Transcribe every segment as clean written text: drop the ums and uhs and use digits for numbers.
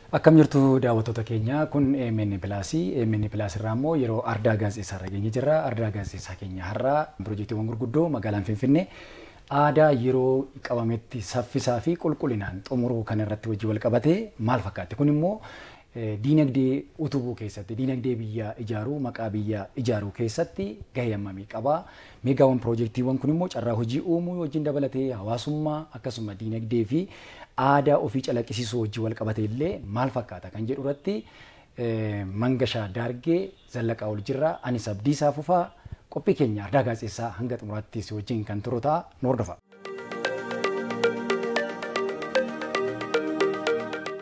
Akkam jirtu daawwattoota keenya, kun AMN Pilaasii. AMN Pilaas irraa immoo yeroo ardaa gaazexeessaa irra geenye jirra. Ardaa gaazexeessaa keenya har'aa piroojeektiiwwan gurguddoo magaalaan Finfinnee aadaa yeroo qabametti saffisaa fi qulqullinaan xumuruu kan irratti hojii wal qabatee maal fakkaatti? Kun immoo diinagdee utubuu keessatti, diinagdee biyyaa ijaaruu, maqaa biyyaa ijaaruu keessatti gahee hammamii qaba? Meegaawwan piroojeektiiwwan kun immoo carraa hojii uumuu wajjin dabalatee hawaasummaa akkasuma diinagdee fi aadaa ofii calaqqisiisuu wajjin wal qabate illee maal fakkaata kan jedhu irratti Mangashaa Daargee Zallaqaa ol jirra. Anis Abdiisaa Fufaa qophii keenya ardaa gaazexeessaa hanga xumuraatti si wajjin kan turu ta'a, nu hordofa.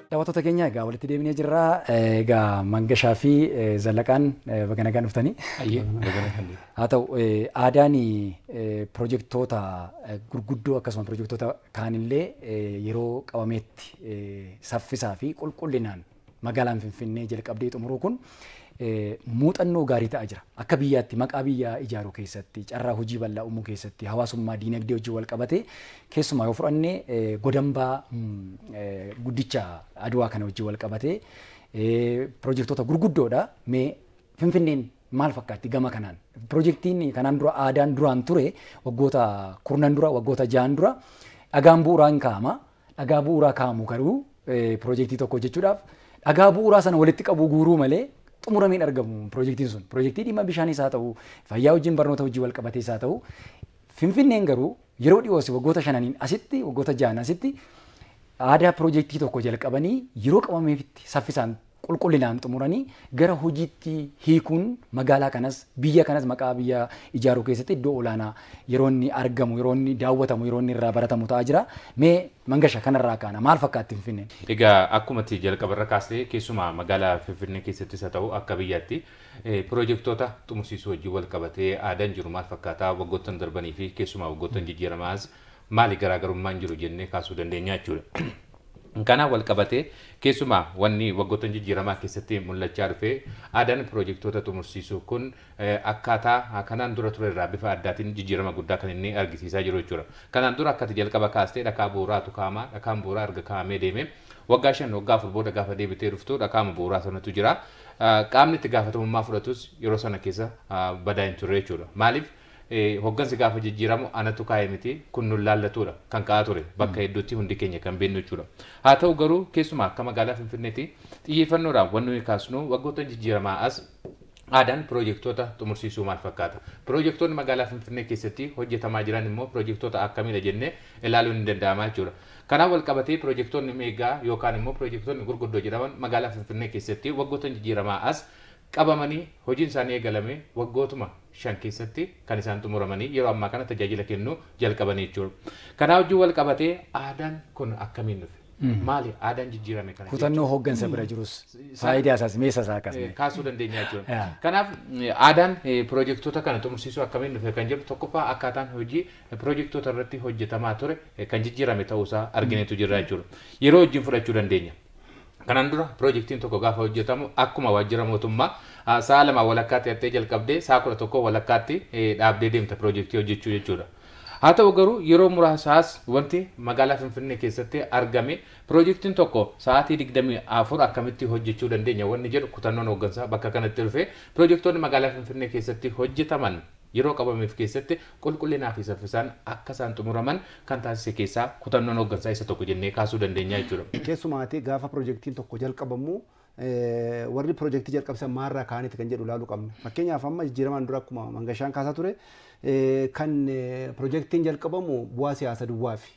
Daawwattoota keenya, egaa walitti deebinee jirra. Egaa Mangashaa fi Zallaqaan, baga nagaan dhuftanii. Haa ta'u, aadaan piroojeektoota gurguddoo akkasuma piroojeektoota kaanillee yeroo qabametti saffisaa fi qulqullinaan magaalaan Finfinnee jalqabdee xumuruu kun muuxannoo gaarii ta'aa jira. Akka biyyaatti maqaa biyyaa ijaaruu keessatti, carraa hojii bal'aa uumuu keessatti, hawaasummaa diinagdee hojii wal qabatee keessumaa yoo fudhanne godambaa guddicha Adwaa kana hojii wal qabatee piroojeektoota gurguddoodha. Mee Finfinneen maal fakkaatti gama kanaan? Piroojeektiin kanaan dura aadaan duraan ture waggoota 10 dura, waggoota 6 dura dhagaan bu'uuraa hin kaa'ama. Dhagaa bu'uuraa kaa'amu garuu piroojeektii tokko hojjechuudhaaf dhagaa bu'uuraa sana walitti qabu guuruu malee xumurameen argamu piroojeektiin sun. Piroojeektii dhimma bishaaniis haa ta'u, fayyaa wajjin barnoota hojii wal qabatees haa ta'u, Finfinneen garuu yeroo dhiyoos waggoota 5n asitti, waggoota 6n asitti aadaa piroojeektii tokko jalqabanii yeroo qabameefitti saffisaan qulqullinaan xumuranii gara hojiitti hiikuun magaalaa kanas biyya kanas maqaa biyya ijaaruu keessatti iddoo olaanaa yeroo inni argamu, yeroo inni daawwatamu, yeroo inni irraa baratamu ta'aa jira. Mee Mangasha, kanarraa kaana, maal fakkaatti Finfinneen? Egaa akkuma ati jalqabarra kaastee, keessumaa magaalaa Finfinnee keessattis haa ta'u akka biyyaatti piroojeektoota xumursiisuu wajjin wal qabatee aadaan jiru maal fakkaataa, waggoottan darbanii fi keessumaa waggoottan jijjiiramaas maali garaagarummaan jiru jennee kaasuu dandeenya jechuudha. Kanaaf wal qabatee keessumaa wanni waggoottan jijjiiramaa keessatti mul'achaa dhufe aadaan piroojeektoota xumursiisuu kun akkaataa kanaan dura ture irraa bifa addaatiin jijjiirama guddaa kan inni argisiisaa jiru jechuudha. Kanaan dura akkati jalqaba kaastee dhakaa bu'uuraatu kaa'ama. Dhakaan bu'uuraa erga kaa'amee deeme waggaa 5, waggaa 4 booda gaafa deebitee dhuftu dhakaama bu'uuraa sanatu jira. Qaamni itti gaafatamummaa fudhatus yeroo sana keessa badaa hin turre jechuudha. Maaliif, hoggansi gaafa jijjiiramu anatu kaa'e miti, kun nun laallatudha kan ka'aa ture bakka hedduutti, hundi keenya kan beeknu jechuudha. Haa ta'u garuu keessumaa akka magaalaa Finfinneetti xiyyeeffannoodhaan wanni nuyi kaasnu waggoota jijjiiramaa as aadaan piroojeektoota xumursiisuu maal fakkaata? Piroojeektoonni magaalaa Finfinnee keessatti hojjetamaa jiran immoo piroojeektoota akkamiidha jennee ilaaluun ni danda'ama jechuudha. Kanaaf wal qabatee piroojeektoonni meegaa yookaan immoo piroojeektoonni gurguddoo jedhaman magaalaa Finfinnee keessatti waggoota jijjiiramaa as qabamanii hojiin isaanii eegalame waggootuma 5 keessatti kan isaan xumuramanii yeroo ammaa kana tajaajila kennuu jalqabanii jechuudha. Kanaaf wajjin wal qabatee aadaan kun akkamiin dhufe? Maali aadaan jijjiirame kana? Kutannoo hooggansa bira jirus faayidaa isaas meeshaa isaa akkasuma. Kaasuu dandeenya jechuudha. Kanaaf aadaan piroojeektoota kana xumursiisuu akkamiin dhufe kan jedhu, tokkoffaa akkaataan hojii piroojeektoota irratti hojjetamaa ture kan jijjiirame ta'uusaa argineetu jirra jechuudha. Yeroo wajjin fudhachuu dandeenya. Kanaan dura piroojeektiin tokko gaafa hojjetamu akkuma waajjira mootummaa sa'a 2 walakkaatti hattee jalqabdee sa'a 11 walakkaatti dhaabdee deemta piroojeektii hojjechuu jechuudha. Haa ta'u garuu yeroo muraasaas wanti magaalaa Finfinnee keessatti argame piroojeektiin tokko sa'aatii 24 akkamitti hojjechuu dandeenya wanni jedhu kutannoon hooggansaa bakka kanatti dhufe piroojeektoonni magaalaa Finfinnee keessatti hojjetaman yeroo qabameef keessatti qulqullinaa fi saffisaan akka isaan xumuraman kan taasise keessaa kutannoon hooggansaa isa tokko jennee kaasuu dandeenya jechuudha. Keessumaati gaafa piroojeektiin tokko jalqabamu warri piroojeektii jalqabsan maarraa kaaniiti kan jedhu ilaaluu qabna. Fakkeenyaaf amma jijjiiramaan dura akkuma Mangashaan kaasaa ture kan piroojeektiin jalqabamu bu'aa siyaasa duwwaafi.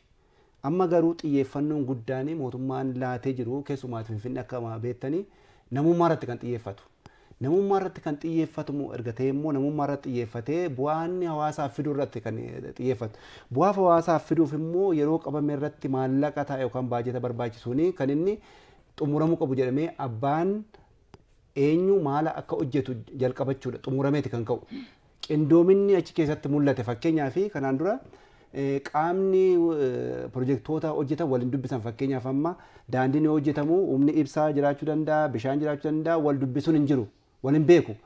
Amma garuu xiyyeeffannoon guddaan mootummaan laatee jiru keessumaati Finfinnee akka beektanii namummaa irratti kan xiyyeeffatu. Namummaa irratti kan xiyyeeffatamu erga ta'e immoo namummaa irratti xiyyeeffatee bu'aan hawaasaaf fiduu irratti kan xiyyeeffatu. Bu'aa hawaasaaf fiduuf immoo yeroo qabame irratti maallaqa ta'a yookaan baajata barbaachisuuni kan inni xumuramuu qabu jedhamee abbaan eenyu maala akka hojjetu jalqabachuudha, xumurameeti kan ka'u. Qindoominni achi keessatti mul'ate, fakkeenyaa fi kanaan dura qaamni pirojektoota hojjetan waliin dubbisan, fakkeenyaaf amma daandiin yoo hojjetamu humni ibsaa jiraachuu danda'a, bishaan jiraachuu danda'a, wal dubbisuun hin jiru, wal hin beeku.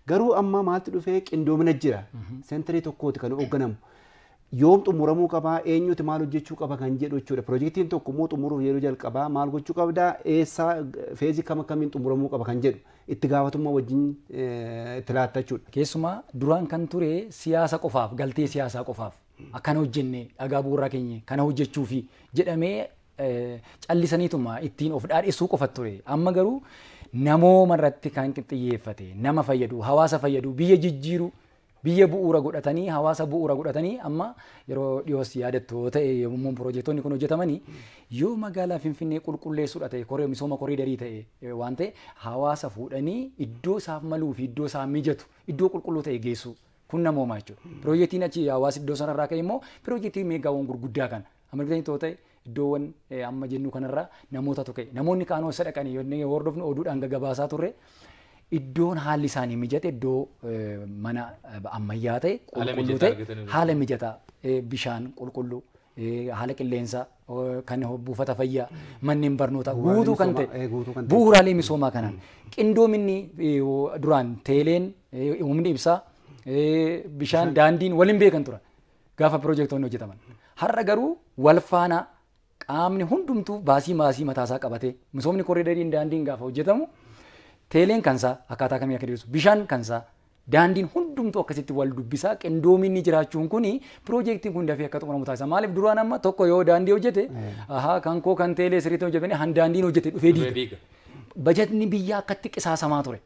Garuu amma maaltu dhufee? Qindoomina jira. Seentarii tokkooti kan hoogganamu. Yoom xumuramuu qabaa, eenyuti maal hojjechuu qaba kan jedhu jechuudha. Piroojeektiin tokko immoo xumuruuf yeroo jalqabaa maal gochuu qabda, eessaa feezii kam akkamiin xumuramuu qaba kan jedhu itti gaafatamummaa wajjin itti laatta jechuudha. Keessumaa duraan kan ture siyaasa qofaaf, galtee siyaasaa qofaaf akkana hojjenne dhagaa bu'uuraa keenya kana hojjechuufi jedhamee callisaniituma ittiin of dhaadhessuu qofa ture. Amma garuu namooma irratti kan xiyyeeffate, nama fayyadu, hawaasa fayyadu, biyya jijjiiru, biyya bu'uura godhatanii, hawaasa bu'uura godhatanii amma yeroo dhiyoos yaadattu yoo ta'e yommuu piroojektonni kun hojjetamanii yoo magaalaa Finfinnee qulqulleessuudha ta'e koree misooma koriidarii ta'e waan ta'e hawaasa fuudhanii iddoo isaaf maluu fi iddoo isaa mijatu iddoo qulqulluu ta'e geessu kun namooma jechuudha. Piroojeektiin achi hawaasa iddoo sanarraa ka'e immoo piroojeektii meegaawwan gurguddaa kana amma ta'e ta'e iddoowwan amma jennu kanarraa namootatu ka'e namoonni kaanoo isa dhaqanii yoo hordofnu oduudhaan gaggabaasaa turre. Iddoon haalli isaanii mijate iddoo mana ammayyaa ta'e qulqulluu ta'e haala mijataa bishaan qulqulluu haala qilleensaa kan buufata fayyaa manneen barnootaa guutuu kan ta'e bu'uuraalee misoomaa kanaan qindoominni duraan teeleen humni ibsaa bishaan daandiin waliin beekan turan gaafa piroojektonni hojjetaman har'a garuu wal faana qaamni hundumtuu baasii mataasaa qabatee misoomni koriidariin daandiin gaafa hojjetamu teeleen kansaa akkaataa kamii akka diriirsu bishaan kansaa daandiin hundumtuu akkasitti wal dubbisaa qindoominni jiraachuun kuni piroojeektiin kun dafee akka xumuramu taasisa. Maaliif duraan amma tokko yoo daandii hojjete ahaa kan koo kan teelee sirriitti hojjetanii han daandiin hojjete dhufee diiga. Bajatni biyyaa akkatti qisaasamaa ture.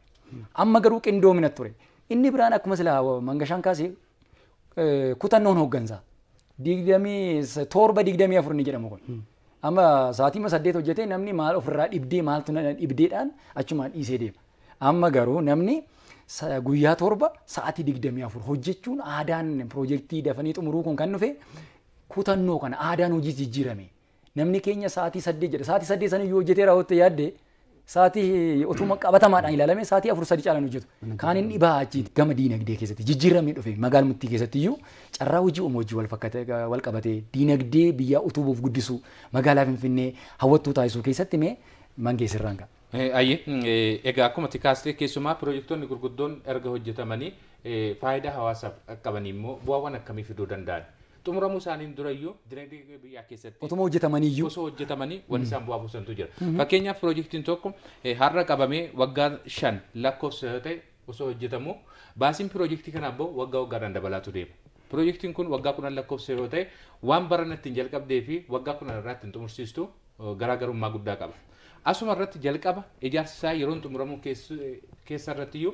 Amma garuu qindoomina ture. Inni biraan akkuma silaa Mangashaan kaasee kutannoon hooggansaa 27 24 ni jedhamu kun. Amma sa'aatii 8 hojjetee namni maal ofirraa dhibdee maaltu dhibdeedhaan achumaan dhiisee deema. Amma garuu namni guyyaa 7 sa'aatii 24 hojjechuun aadaan piroojeektii dafanii xumuruu kun kan dhufe kutannoo kana aadaan hojii jijjiirame. Namni keenya sa'aatii 8 jedha. Sa'aatii 8 sana yoo hojjetee raawwatte yaadde sa'aatii otuma qabatamaadhaan ilaalame sa'aatii 4 3 caalaan hojjetu. Kaan inni dhibaa achi gama diinagdee keessatti jijjiiramee dhufe magaalumatti keessatti iyyuu carraa hojii uumuu hojii wal qabatee diinagdee biyyaa utubuuf guddisuu magaalaa Finfinnee hawwattuu taasisuu keessatti mee Mangeessirraan ka'a. Ayyee egaa akkuma tikaastee keessumaa piroojektonni gurguddoon erga hojjetamanii faayidaa hawaasaaf qaqqabanii immoo bu'aawwan akkamii fiduu danda'an? Xumuramuu isaaniin durayyuu dinagdee biyyaa keessatti otuma hojjetamaniiyyuu osoo hojjetamanii wanti isaan bu'aa buusantu jira. Fakkeenyaaf piroojeektiin tokko har'a qabamee waggaa 5 lakkoofsa yoo ta'e osoo hojjetamu baasiin piroojeektii kanaa immoo waggaa waggaadhaan dabalaatu deema. Piroojeektiin kun waggaa 10 lakkoofsa yoo ta'e waan barana ittiin jalqabdee fi waggaa 10 irraa ittiin xumursiistu garaagarummaa guddaa qaba. Asuma irratti jalqaba ijaarsi isaa yeroon xumuramuu keessa irratti iyyuu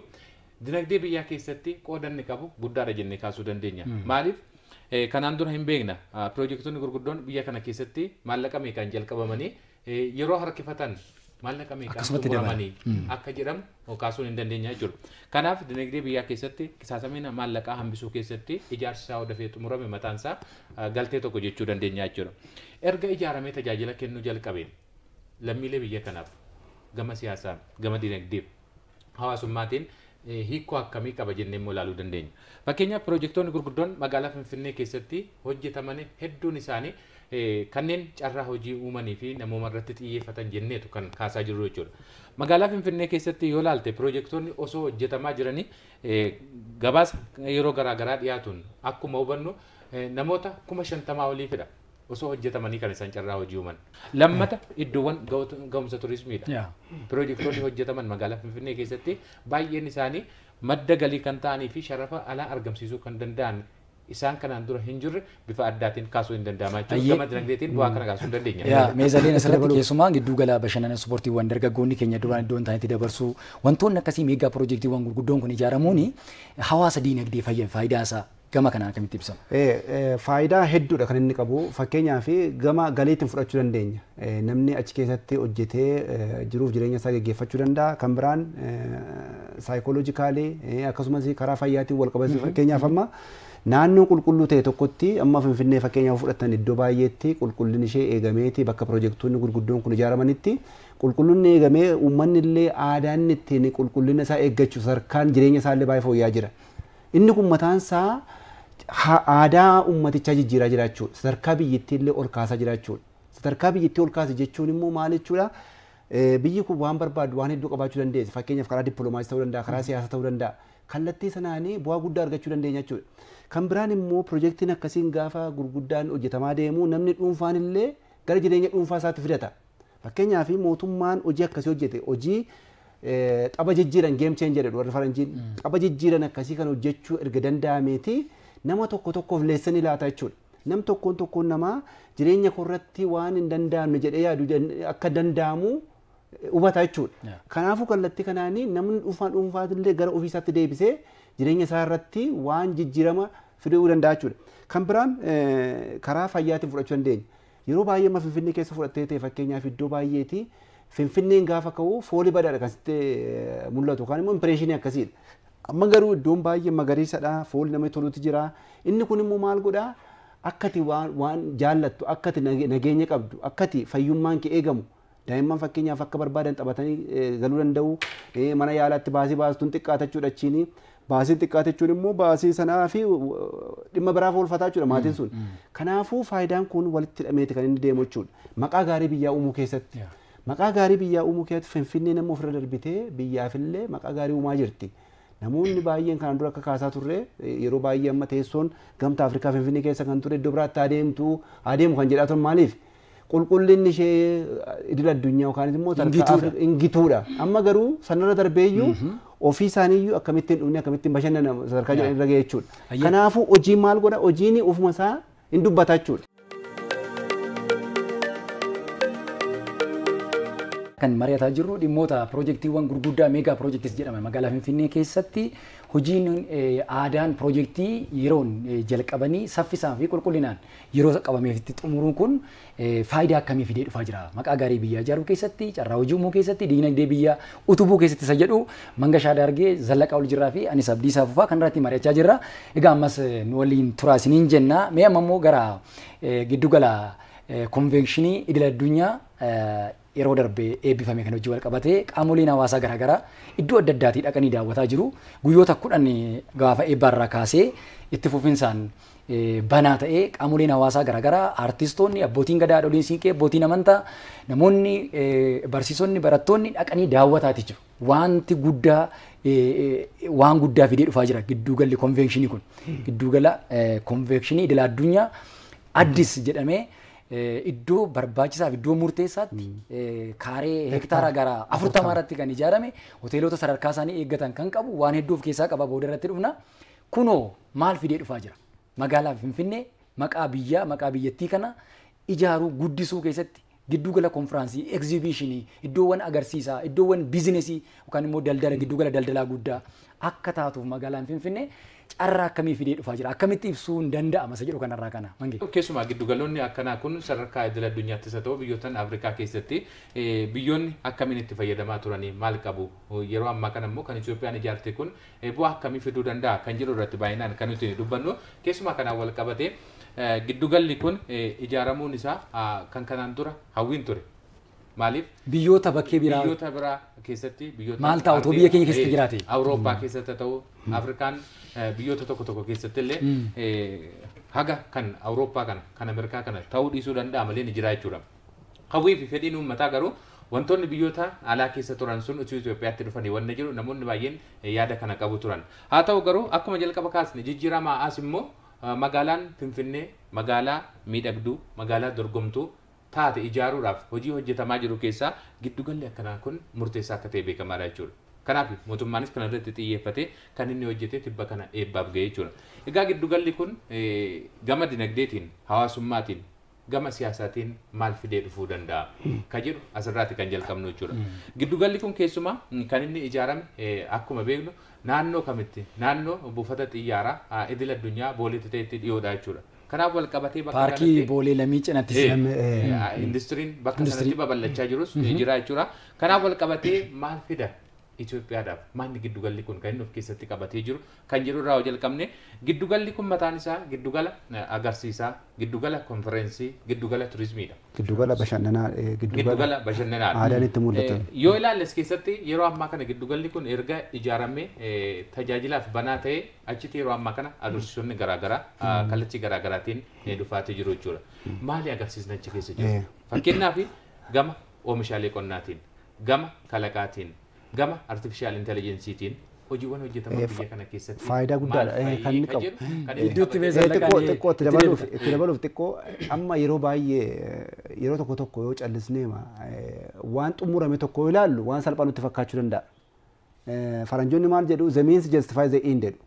dinagdee biyyaa keessatti qoodanni qabu guddaadha jennee kaasuu dandeenya. Maaliif? Kanaan dura hin beekna piroojektonni gurguddoon biyya kana keessatti maallaqa meeqaan jalqabamanii yeroo harkifatan maallaqa meeqaan xumuramanii akka jedhamu kaasuun hin dandeenya jechuudha. Kanaaf dinagdee biyyaa keessatti qisaasamina maallaqaa hambisuu keessatti ijaarsi isaa dafee xumurame mataan isaa galtee tokko jechuu dandeenya jechuudha. Erga ijaaramee tajaajila kennuu jalqabeen lammiilee biyya kanaaf gama siyaasaa, gama dinagdee, hawaasummaatiin hiikoo akkamii qaba jennee immoo ilaaluu dandeenya. Fakkeenyaaf piroojektonni gurguddoon magaalaa Finfinnee keessatti hojjetaman hedduun isaanii kanneen carraa hojii uumanii fi namooma irratti xiyyeeffatan jenneetu kan kaasaa jirru jechuudha. Magaalaa Finfinnee keessatti yoo ilaalte piroojektonni osoo hojjetamaa jiranii gabaasa yeroo garaagaraa dhiyaatuun akkuma hubannu namoota 50,000 olii fida. Osoo hojjetamanii kan isaan carraa hojii uuman. Lammata iddoowwan ga'umsa turizimiidha. Piroojektonni hojjetaman magaalaa Finfinnee keessatti baay'een isaanii madda galii kan ta'anii fi sharafa alaa argamsiisuu kan danda'an isaan kanaan dura hin jirre bifa addaatiin kaasuu hin danda'ama jechuudha. Gama dinagdeetiin bu'aa kana kaasuu hin dandeenya. Meeshaaleen asirratti keessumaa gidduu gala bashannana ispoortiiwwan dargaggoonni keenya duraan iddoo hin taanetti dabarsuu wantoonni akkasii meegaa piroojeektiiwwan gurguddoon kun ijaaramuun hawaasa diinagdee faayidaa isaa gama kanaan akkamitti ibsama? Faayidaa hedduudha kan inni qabu. Fakkeenyaaf gama galiitiin fudhachuu dandeenya. Namni achi keessatti hojjetee jiruuf jireenya isaa geggeeffachuu danda'a. Kan biraan saayikooloojikaalii akkasumas karaa fayyaatiin wal qabatu. Fakkeenyaaf amma naannoo qulqulluu ta'e tokkotti amma Finfinnee fakkeenyaaf fudhatan iddoo baay'eetti qulqullinni ishee eegameeti bakka piroojektonni gurguddoon kun ijaaramanitti qulqullinni eegamee uummanni illee aadaan ittiin qulqullina isaa eeggachuu sadarkaan jireenya isaa illee baay'ee fooyya'aa jira. Inni kun mataan isaa aadaa uummatichaa jijjiiraa jiraachuudha. Sadarkaa biyyattii illee ol kaasaa jiraachuudha. Sadarkaa biyyattii ol kaase jechuun immoo maal jechuudha? Biyyi kun waan barbaadu waan hedduu qabaachuu dandeessi. Fakkeenyaaf karaa dippiloomaasii ta'uu danda'a, karaa siyaasaa ta'uu danda'a. Kallattii sanaanii bu'aa guddaa argachuu dandeenya jechuudha. Kan biraan immoo piroojeektiin akkasiin gaafa gurguddaan hojjetamaa deemu namni dhuunfaan illee gara jireenya dhuunfaa isaatti fidata. Fakkeenyaaf mootummaan hojii akkasii hojjete hojii xaba jijjiiran game changer jedhu warri faranjiin xaba jijjiiran akkasii kan hojjechuu erga danda'ameeti nama tokko tokkoof leessanii laata jechuudha. Nam tokkoon tokkoon namaa jireenya koorratti waan hin danda'amne jedhee yaadu akka danda'amu hubata jechuudha. Kanaafuu kallattii kanaanii namni dhuunfaan dhuunfaatillee gara ofiisaatti deebisee jireenya isaa irratti waan jijjiirama fiduu danda'a jechuudha. Kan biraan karaa fayyaatiin fudhachuu dandeenya. Yeroo baay'ee amma Finfinnee keessa fudhattee ta'e fakkeenyaaf iddoo baay'eeti Finfinneen gaafa ka'u foolii badaadha kan sitti mul'atu yookaan immoo impireeshinii akkasiidha. Amma garuu iddoon baay'ee magariisadha, foolii namatti tolutu jira. Inni kun immoo maal godhaa? Akkati waan jaallattu, akkati nageenya qabdu, akkati fayyummaan kee eegamu. Daa'imman fakkeenyaaf akka barbaadan taphatanii galuu danda'u. Mana yaalaatti baasii baastuun xiqqaata jechuudha achiini. Baasiin xiqqaata jechuun immoo baasii sanaa fi dhimma biraaf oolfataa jechuudha maatiin sun. Kanaafuu faayidaan kun walitti hidhameeti kan inni deemu jechuudha. Maqaa gaarii biyyaa uumuu keessatti. Maqaa gaarii biyyaa uumuu keessatti Finfinnee nama ofirra darbitee biyyaafillee maqaa gaarii uumaa jirti. Namoonni baay'een kanaan dura akka kaasaa turre yeroo baay'ee amma teessoon gamtaa Afrikaa Finfinnee keessa kan ture iddoo biraatti adeemu kan jedhaa turan maaliif? Qulqullinni ishee idil addunyaa yookaan immoo ingituudha. Amma garuu sanarra darbeeyyuu ofii isaaniiyyuu akkamittiin dhufne akkamittiin bashannana sadarkaa jedhan irra ga'e jechuudha. Kanaafuu hojiin maal godha? Hojiin ofuma isaa hin dubbata jechuudha. Kan mari'ataa jirru dhimmoota piroojeektiiwwan gurguddaa meegaa piroojeektis jedhaman magaalaa Finfinnee keessatti hojiin aadaan piroojeektii yeroon jalqabanii saffisaa fi qulqullinaan yeroo qabameefitti xumuruun kun faayidaa akkamii fidee dhufaa jira? Maqaa gaarii biyyaa ijaaruu keessatti, carraa hojii uumuu keessatti, diinagdee biyyaa utubuu keessatti isa jedhu Mangashaa Daargee, Zallaqaa Oljirraa fi anis Abdiisaa Fufaa kan irratti mari'achaa jirra. Egaa ammas nu waliin turaa isiniin jenna. Mee amma immoo gara giddugala konveenshinii idil addunyaa yeroo darbe eebbifame kan hojii wal qabatee qaamoleen hawaasaa garaagaraa iddoo adda addaatii dhaqanii daawwataa jiru. Guyyoota 10 gaafa eebbaarraa kaasee itti fufinsaan banaa ta'ee qaamoleen hawaasaa garaagaraa aartistoonni, abbootiin gadaa, haadholiin siinqee, abbootiin amantaa, namoonni barsiisonni, barattoonni dhaqanii daawwataati jiru. Wanti guddaa waan guddaa fidee dhufaa jira gidduugalli konveenshinii kun. Giddugala konveenshinii idil addunyaa Addis jedhamee iddoo barbaachisaa fi iddoo murteessaatti kaaree hektaara gara 40 irratti kan ijaarame hoteelota sadarkaa isaanii eeggatan kan qabu waan hedduu of keessaa qaba booda irratti dhufna. Kunoo maal fidee dhufaa jira? Magaalaa Finfinnee maqaa biyyaa maqaa biyyattii kana ijaaruu guddisuu keessatti giddugala konfiraansii, egzibiishinii, iddoowwan agarsiisaa, iddoowwan biizinesii yookaan immoo daldala giddugala daldalaa guddaa akka taatuuf magaalaan Finfinnee carraa akkamii fidee dhufaa jira? Akkamitti ibsuu hin danda'ama isa jedhu kanarraa kana? Keessumaa giddugaloonni akkanaa kun sadarkaa idil addunyaattis haa ta'u biyyoota Afrikaa keessatti biyyoonni akkamiin itti fayyadamaa turanii maal qabu? Yeroo ammaa kana immoo kan Itoophiyaan ijaarte kun bu'aa akkamii fiduu danda'a kan jedhu irratti baay'inaan kan nuti dubbannu. Keessumaa kanaan wal qabatee giddugalli kun ijaaramuun isaa kan kanaan dura hawwiin ture. Maaliif? Biyyoota bakkee biraa biyyoota biraa keessatti biyyoota maal ta'a otoo biyya keenya keessatti jiraate? Awurooppaa keessatti ta'u Afrikaan biyyoota tokko tokko keessatti illee haga kan Awurooppaa kana kan Ameerikaa kana ta'uu dhiisuu danda'a malee ni jira jechuudha. Hawwii fi fedhiin uummataa garuu wantoonni biyyoota alaa keessa turan sun utuu Itoophiyaatti dhufanii wanna jiru namoonni baay'een yaada kana qabu turan. Haa ta'u garuu akkuma jalqaba kaasne jijjiiramaa as immoo magaalaan Finfinnee magaalaa miidhagduu magaalaa dorgomtuu taate ijaaruudhaaf hojii hojjetamaa jiru keessaa giddugalli akkanaa kun murteessaa akka ta'e beekamaadha jechuudha. Kanaaf mootummaanis kana irratti xiyyeeffatee kan inni hojjete tibba kana eebbaaf ga'e jechuudha. Egaa giddugalli kun gama dinagdeetiin, hawaasummaatiin, gama siyaasaatiin maal fidee dhufuu danda'a kan jedhu asirraatti kan jalqabnu jechuudha. Giddugalli kun keessumaa kan inni ijaarame akkuma beeknu naannoo kamitti naannoo buufata xiyyaaraa idil addunyaa Booleetti ta'etti dhiyoodha jechuudha. Kanaaf wal qabatee bakka paarkii Boolee Lamii cinatti industiriin bakka sanatti babal'achaa jirus jira jechuudha. Kanaaf wal qabatee maal fida Itoophiyaadhaaf maalli giddugalli kun kan inni of keessatti qabatee jiru kan jedhu irraa jalqabne giddugalli kun mataan isaa giddugala agarsiisaa, giddugala konfereensii, giddugala turizimiidha. Giddugala bashannanaa, giddugala bashannanaa. Aadaan itti mul'atu. Yoo ilaalles keessatti yeroo ammaa kana giddugalli kun erga ijaaramee tajaajilaaf banaa ta'ee achitti yeroo ammaa kana agarsiisonni garaagaraa kallattii garaagaraatiin dhufaatii jiru jechuudha. Maali agarsiisni achi keessa jiru? Fakkeenyaaf gama oomishaalee qonnaatiin, Gama kalaqaatiin, gama artificial intelligenceetiin hojiiwwan hojjetaman biyya kana keessatti faayidaa guddaadha kan inni qabu. Gidduutti Xiqqoo itti dabaluuf xiqqoo amma yeroo baay'ee yeroo tokko tokko yoo callisnee waan xumurame tokko yoo ilaallu waan salphaa nutti fakkaachuu danda'a. Faranjoonni maal jedhu, "The means justify the end" jedhu.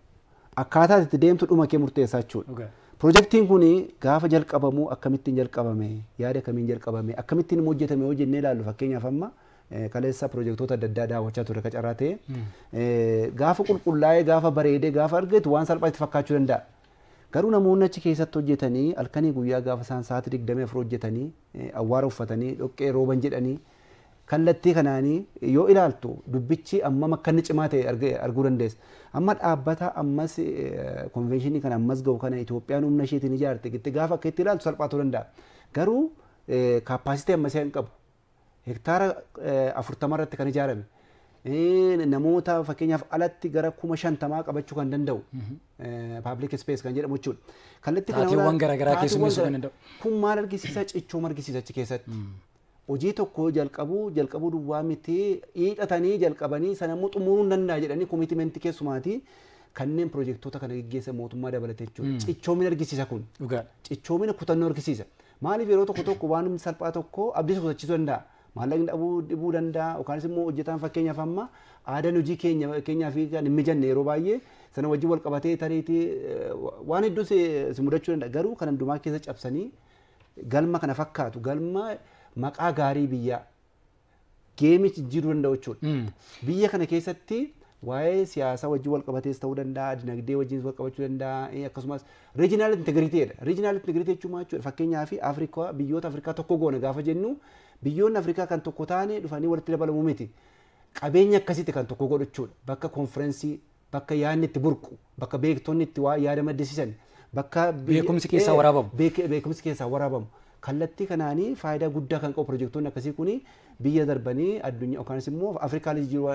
Akkaataa itti deemtu dhuma kee murteessaa jechuudha. Pirojektiin kun gaafa jalqabamu akkamittiin jalqabame, yaada kamiin jalqabame, akkamittiin immoo hojjetame yoo jennee ilaallu, fakkeenyaaf amma kaleessa pirojektoota adda addaa daawwachaa ture qacarraa ta'e, gaafa qulqullaa'ee, gaafa bareedee, gaafa argatu waan salphaa itti fakkaachuu danda'a. Garuu namoonni achi keessatti hojjetanii halkanii guyyaa gaafa isaan sa'aatii 24 hojjetanii, awwaara uffatanii, dhoqqee rooban jedhanii, kallattii kanaanii yoo ilaaltu dubbichi ammam akka inni cimaa ta'e arguu dandeessa. Amma dhaabbata ammas konvenshinii kana ammas gahu kana Itoophiyaan humna isheetiin ijaarte gitti gaafa akka itti ilaaltu salphaa ta'uu danda'a. Garuu capacity ammasii hin qabu. Hektaara 40 irratti kan ijaarame. Namoota fakkeenyaaf alatti gara 50,000 qabachuu kan danda'u public space kan jedhamu jechuudha. Kallattii kana Taateewwan garaagaraa keessummeessuu kan danda'u. Kun maal argisiisa? Cichooma argisiisa achi keessatti. Hojii tokko jalqabuu jalqabuu duwwaa miti, hiixatanii jalqabanii sana immoo xumuruu hin danda'a jedhanii commitmentii keessumaatii kanneen pirojektoota kana geggeessan mootummaa dabalatee jechuudha. Cichoomina argisiisa kun. Cichoomina, kutannoo argisiisa. Maaliif, yeroo tokko tokko waan salphaa tokko abdii kutachiisuu danda'a. Maallaqni dhabuu dhibuu danda'a yookaanis immoo hojjetaan fakkeenyaaf amma aadaan hojii keenya keenyaa fi kan hin mijanne yeroo baay'ee sana wajjin wal qabatee tariitii waan hedduu si mudachuu danda'a. Garuu kan hundumaa keessa cabsanii galma kana fakkaatu, galma maqaa gaarii biyyaa geemii jijjiiruu danda'u jechuudha. Biyya kana keessatti waa'ee siyaasaa wajjin wal qabatees ta'uu danda'a, dinagdee wajjin wal qabachuu danda'a, akkasumas regional integrityidha. Regional integrity jechuun maal jechuudha? Fakkeenyaaf Afrikaa, biyyoota Afrikaa tokko goona gaafa jennu, biyyoonni Afrikaa kan tokko taane dhufanii walitti dabalamuu miti. Qabeenya akkasitti kan tokko godhu jechuudha. Bakka konferensii, bakka yaadni itti burqu, bakka beektonni itti waa yaada maddisiisan, bakka beekumsi keessaa waraabamu. Beekumsi keessaa waraabamu. Kallattii kanaanii faayidaa guddaa kan qabu pirojektoonni akkasii kuni biyya darbanii addunyaa yookaanis immoo Afrikaa jijjiiruu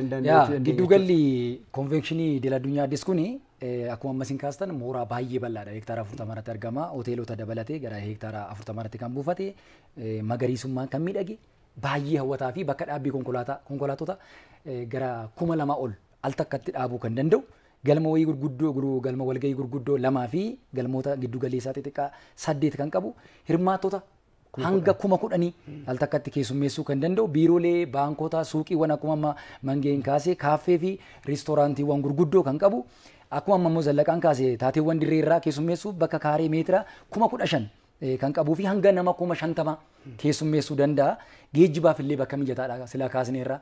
danda'an. Giddugalli konvenshinii idil addunyaa Addis kuni akkuma ammas hin kaastan mooraa baay'ee bal'aadha. Hektaara 40 irratti argama. Hoteelota dabalatee gara hektaara 40 irratti kan buufate, magariisummaan kan miidhage, baay'ee hawwataa fi bakka dhaabbii konkolaattota gara 2000 ol al takkatti dhaabuu kan danda'u, galma wayii gurguddoo, galma walgahii gurguddoo lamaa fi galmoota giddu galeessaa xixiqqaa saddeet kan qabu, hirmaattota hanga 10,000 al takkatti keessummeessuu kan danda'u, biiroolee, baankota, suuqiiwwan akkuma amma mangeen kaasee, kaaffee fi riistooraantiiwwan gurguddoo kan qabu, akkuma amma immoo Zallaqaan kaasee taateewwan dirree irraa keessummeessuu bakka kaaree meetira 15,000 kan qabuu fi hanga nama 50,000 keessummeessuu danda'a. Geejjibaaf illee bakka mijataadha silaa kaasneerra.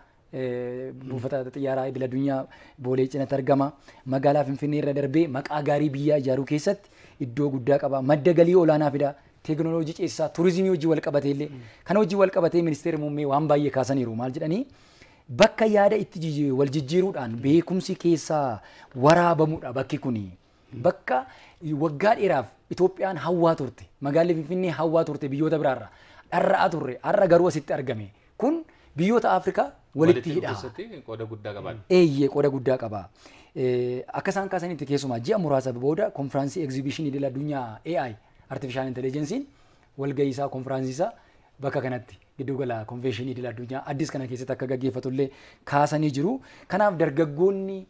Buufata xiyyaaraa idil addunyaa Boolee cinatti argama. Magaalaa Finfinnee irra darbee maqaa gaarii biyyaa ijaaruu keessatti iddoo guddaa qaba. Madda galii olaanaa fida. Teekinooloojii ceesisaa, turizimii hojii wal qabatee illee. Kana hojii wal qabatee ministeerri muummee waan baay'ee kaasaniiru. Maal jedhanii? Bakka yaada itti wal jijjiiruudhaan beekumsi keessaa waraabamudha bakki kuni. Bakka waggaa dheeraaf Itoophiyaan hawwaa turte. Magaalli Finfinnee hawwaa turte, biyyoota biraarra. Dharra'aa turre. Har'a garuu asitti argame. Kun biyyoota Afrikaa walitti hidha. Qooda guddaa qaba. Eeyyee, qooda guddaa qaba. Akka isaan kaasanitti keessumaa ji'a muraasa booda konfiraansii egzibishinii idil addunyaa AI, artificial intelligence'n walgahii isaa, konfiraansii isaa bakka kanatti giddugala konvenshinii idil addunyaa Addis kana keessatti akka gaggeeffatullee kaasanii jiru. Kanaaf dargaggoonni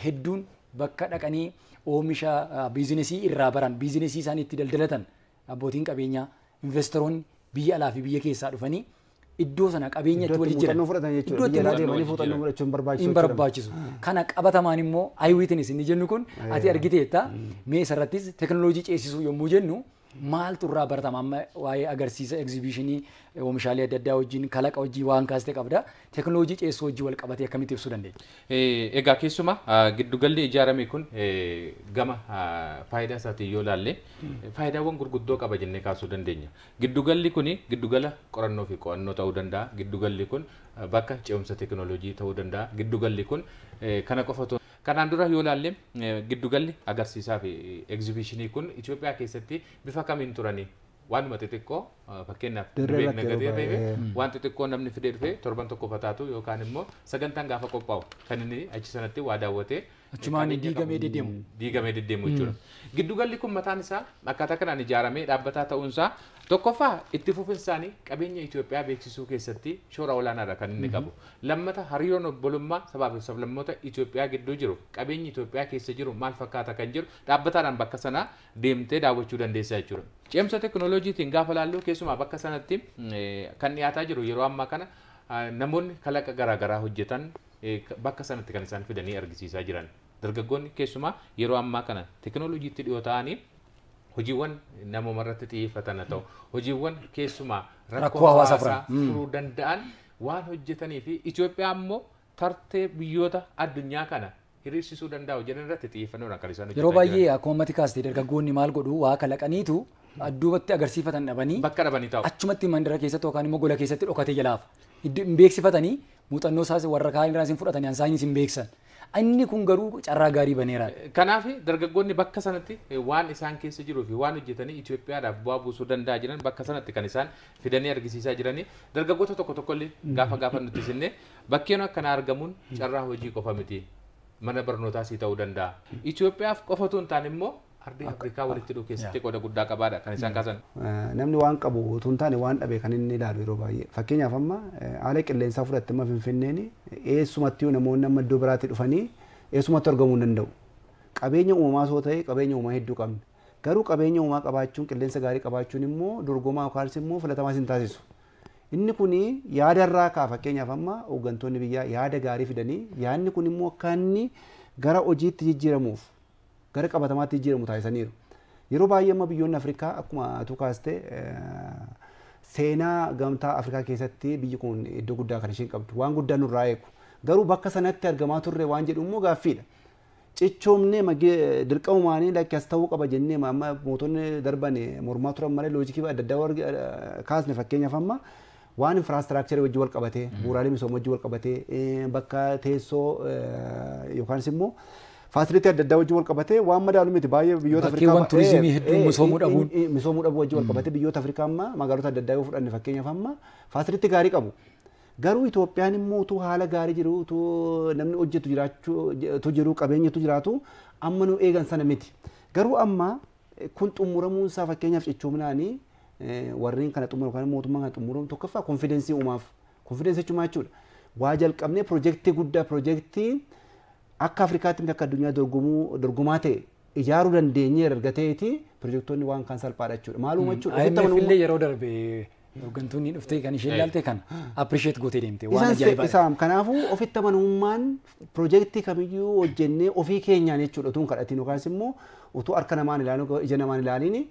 hedduun bakka dhaqanii oomisha biizinesii irraa baran, biizinesii isaanii itti daldalatan, abbootiin qabeenyaa, investoroonni biyya alaa fi biyya keessaa dhufanii iddoo sana qabeenya itti walii jiran. Muuxannoo fudhatan jechuudha. Biyya alaa deemanii muuxannoo fudhachuun barbaachisu. Hin barbaachisu. Kana qabatamaan immoo eyewitness inni jennu kun ati argiteetta. Mee isarrattis teekinooloojii ceesisuu yommuu jennu maaltu irraa baratama? Amma waa'ee agarsiisa egzibishinii oomishaalee adda addaa wajjin, kalaqa wajjin waan kaaste qabda. Teekinooloojii ceesisuu wajjin wal qabatee akkamitti ibsuu dandeenya? Egaa keessumaa giddugalli ijaarame kun gama faayidaa isaatiin yoo ilaalle faayidaawwan gurguddoo qaba jennee kaasuu dandeenya. Giddugalli kun giddugala qorannoo fi qo'annoo ta'uu danda'a. Giddugalli kun bakka ce'umsa teekinooloojii ta'uu danda'a. Giddugalli kun kana qofa. Kanaan dura yoo ilaalle giddugalli agarsiisaa fi egzibishinii kun Itoophiyaa keessatti bifa kamiin turanii? Waanuma xixiqqoo, fakkeenyaaf beekna gatee ta'e, waan xixiqqoo namni fidee dhufee torban tokko fataatu yookaan immoo sagantaan gaafa qophaa'u kan inni achi sanatti waa daawwatee achumaan diigamee deddeemu. Diigamee deddeemu jechuudha. Giddugalli kun mataan isaa akkaataa kanaan ijaaramee dhaabbataa ta'uunsaa Tokkoffaa itti fufinsaanii qabeenya Itoophiyaa beeksisuu keessatti shoora olaanaadha kan inni qabu. Lammata hariiroon obbolummaa sabaa fi sablammoota Itoophiyaa gidduu jiru qabeenyi Itoophiyaa keessa jiru maal fakkaata kan jiru dhaabbataadhaan bakka sana deemtee daawwachuu dandeessa jechuudha. Ceemsa teekinooloojiitiin gaafa laallu keessumaa bakka sanatti kan dhiyaataa jiru yeroo ammaa kana namoonni kalaqa garaagaraa hojjetan bakka sanatti kan isaan fidanii argisiisaa jiran. Dargaggoonni keessumaa yeroo ammaa kana teekinooloojiitti dhiyoo ta'anii hojiiwwan namooma irratti xiyyeeffatan haa ta'u hojiiwwan keessumaa rakkoo hawaasaa furuu danda'an waan hojjetanii fi Itoophiyaa immoo tartee biyyoota addunyaa kana hiriirsisuu danda'u jedhan irratti xiyyeeffannoodhaan kan isaan hojjetan. Yeroo baay'ee akkuma ammatti kaastee dargaggoonni maal godhu waa kalaqaniitu adduubatti agarsiifatan dhabanii bakka dhabanii taa'u. Achumatti mandara keessatti yookaan immoo gola keessatti dhokatee jalaafa. Hin beeksifatanii muuxannoo isaas warra kaan irraa isin fudhatanii ansaanis hin beeksan. Inni kun garuu carraa gaarii baneera. Kanaaf dargaggoonni bakka sanatti waan isaan keessa jiruu fi waan hojjetanii Itoophiyaadhaaf bu'aa buusuu danda'a jiran bakka sanatti kan isaan fidanii argisiisaa jiranii dargaggoota tokko tokko illee gaafa nuti isinne bakkeen akkanaa argamuun carraa hojii qofa miti mana barnootaas ta'uu danda'a. Itoophiyaaf qofatu hin taane immoo ardii Afrikaa walitti dhufuu keessatti qooda guddaa qabaadha kan isaan kaasan. Namni waan qabu utuu hin taane waan dhabe kan inni ilaalu yeroo baay'ee. Fakkeenyaaf amma haala qilleensaa fudhatte amma Finfinneen eessumattuu namoonni amma iddoo biraatti dhufanii eessumatti argamuu hin danda'u. Qabeenya uumamaa soo ta'e qabeenya uumamaa hedduu qabna. Garuu qabeenya uumamaa qabaachuun qilleensa gaarii qabaachuun immoo dorgomaa yookaan immoo filatamaas hin taasisu. Inni kun yaadarraa kaa fakkeenyaaf amma hooggantoonni biyyaa yaada gaarii fidanii yaadni kun immoo akka inni gara hojiitti jijjiiramuuf gara qabatamaatti jijjiiramu taasisaniiru. Yeroo baay'ee amma biyyoonni Afrikaa akkuma atuu kaaste seenaa gamtaa Afrikaa keessatti biyyi kun iddoo guddaa kan isheen qabdu waan guddaa nurraa eegu. Garuu bakka sanatti argamaa turre waan jedhu immoo gaaffiidha. Cichoomnee dirqamumaanii lakki as ta'uu qaba jennee amma mootonni darban mormaa turan malee loojikii adda addaa kaasne fakkeenyaaf amma waan infraastiraakcharii wajjin wal qabatee bu'uuraalee misoomaa wajjin wal qabatee bakka teessoo yookaanis immoo faasilitii adda addaa wajjin wal qabatee waan madaalu miti baay'ee biyyoota Afrikaa bakkeewwan turizimii hedduun misoomuu dhabuun misoomuu dhabuu wajjin wal qabatee biyyoota Afrikaa amma magaalota adda addaa yoo fudhanne fakkeenyaaf amma faasilitii gaarii qabu. Garuu Itoophiyaan immoo utuu haala gaarii jiru utuu namni hojjetu jiraachuu utuu jiru qabeenyatu jiraatu amma nu eegan sana miti. Garuu amma kun xumuramuun isaa fakkeenyaaf cichoominaanii warreen kana xumuru yookaan mootummaan kana xumuramu tokkoffaa konfidensii uumaaf. Konfidensii jechuun maal jechuudha? Waa jalqabnee piroojeektii guddaa piroojeektii akka Afrikaatti miti akka addunyaa dorgomaa ta'e ijaaruu dandeenyee erga ta'eeti piroojeektoonni waan kaan salphaadha jechuudha. Maaluma jechuudha? IMF illee yeroo darbe hooggantoonni dhuftee kan isheen ilaalte kana appreciate gootee deemte waan ajaa'ibaa. Isaan kanaafuu ofitti amanamummaan piroojeektii kamiyyuu hojjennee ofii keenyaan jechuudha utuu hin kadhatiin yookaas immoo utuu harka namaan ilaalin ija namaan ilaaliin